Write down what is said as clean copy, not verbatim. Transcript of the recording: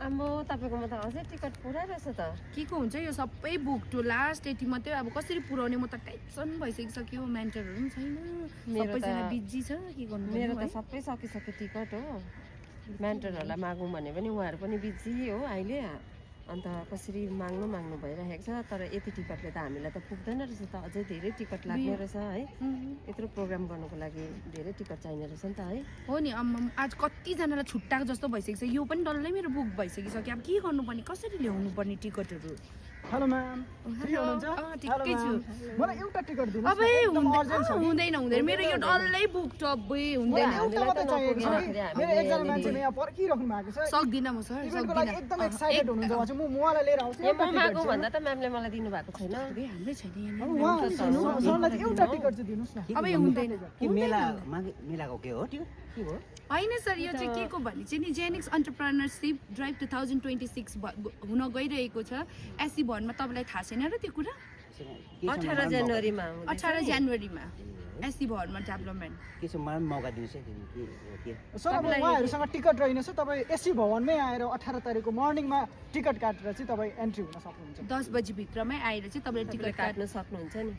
आम्बो तपाईकोमा त अझै टिकट पुरा रहेछ त के को हुन्छ यो सबै बुक टु लास्ट यति मात्रै अब कसरी पुराउने म त टेन्सन भइसकिसक्यो मेन्टरहरू पनि छैन सबैजना बिजी छ के गर्नु मेरो त सबै सकिसक्यो टिकट हो मेन्टरहरूलाई मागौँ भने पनि उहाँहरू पनि बिजी हो अहिले अन्त कसरी माग्नु भइरहेको छ तर यति टिकटले त हामीलाई त पुग्दैन रहेछ त अझै धेरै टिकट लाग्ने रहेछ है यत्रो प्रोग्राम गर्नुको लागि धेरै टिकट चाहिने रहेछ नि त है हो नि आज कतिजनालाई छुट्टाएको जस्तो भइसकेको छ यो पनि डल्लै मेरो बुक भइसकिसक्यो अब के गर्नुपर्ने कसरी ल्याउनु पर्ने टिकटहरू हेलो म्याम फ्री हुनुहुन्छ ठिकै छु मलाई एउटा टिकट दिनु अबे हुँदैन मेरो यो डल्लै बुक टबै हुँदैन एउटा मात्र चाहिएको छ मेरो एकजना मान्छे यहाँ पर्खिराख्नु भएको छ सक्दिन म सर इभेन्टको लागि एकदम एक्साइटेड हुनुहुन्छ भने चाहिँ म उहाँलाई लिएर आउँछु म मागौ भन्दा त म्यामले मलाई दिनु भएको छैन हाम्रै छैन यहाँ उहाँलाई एउटा टिकट चाहिँ दिनुहोस् न अब हुँदैन कि मेलाको के हो के हो होइन सर यो चाहिँ के को भने चाहिँ नि जेनिक्स एन्टरप्रेन्योरसिप ड्राइभ 2026 हुन गइरहेको छ एससी भवनमा तपाईँलाई थाहा छैन र त्यो कुरा 18 जनवरीमा 18 जनवरीमा एससी भवनमा डेभलपमेन्ट के छ मलाई मौका दिनुहोस् है सर अब उहाँहरूसँग टिकट रहेनछ तपाईँ एससी भवनमै आएर 18 तारिकको मर्निङमा टिकट काटेर चाहिँ तपाईँ एन्ट्री हुन सक्नुहुन्छ 10 बजी भित्रमै आएर चाहिँ तपाईँले टिकट काट्न सक्नुहुन्छ नि